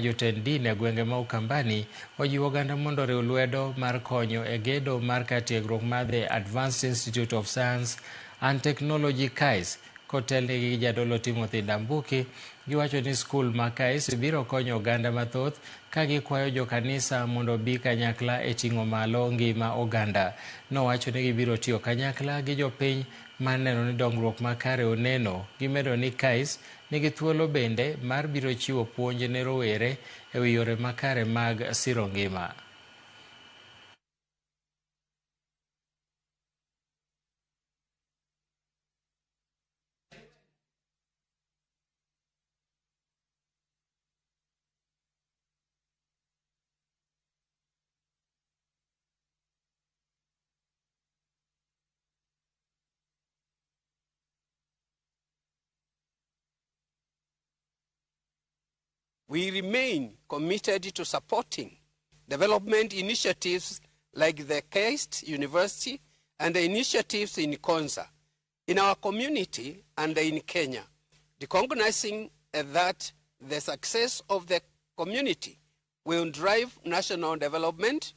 Jotend din e gwenge ma Ukambani ojiwo oganda mondo oriw lwedo mar konyo e gedo mar kar tiegruok mar The Advanced Institute of Science and Technology KAIS kotelnegi gi jadolo Timothy Ndambuki. Giwacho ni skul ma KAIS biro konyo oganda mathoth ka gikwayo jokanisa mondo obi kanyakla e ting'o malo ngima oganda. Nowacho ni gibiro tiyo kanyakla gi jopiny mar neno ni dongruok makare oneno. Gimedo ni KAIS nigi thuolo bende mar biro chiwo puonj ne rowere e wi yore makare mag siro ngima. We remain committed to supporting development initiatives like the KAIST University and the initiatives in Konza, in our community and in Kenya, recognizing that the success of the community will drive national development,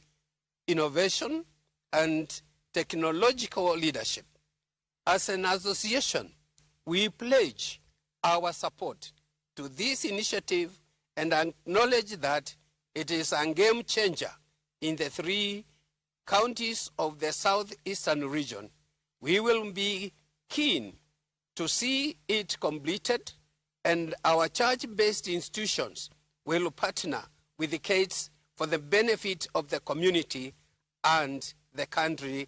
innovation, and technological leadership. As an association, we pledge our support to this initiative and acknowledge that it is a game changer in the three counties of the southeastern region. We will be keen to see it completed, and our church-based institutions will partner with the KAIST for the benefit of the community and the country.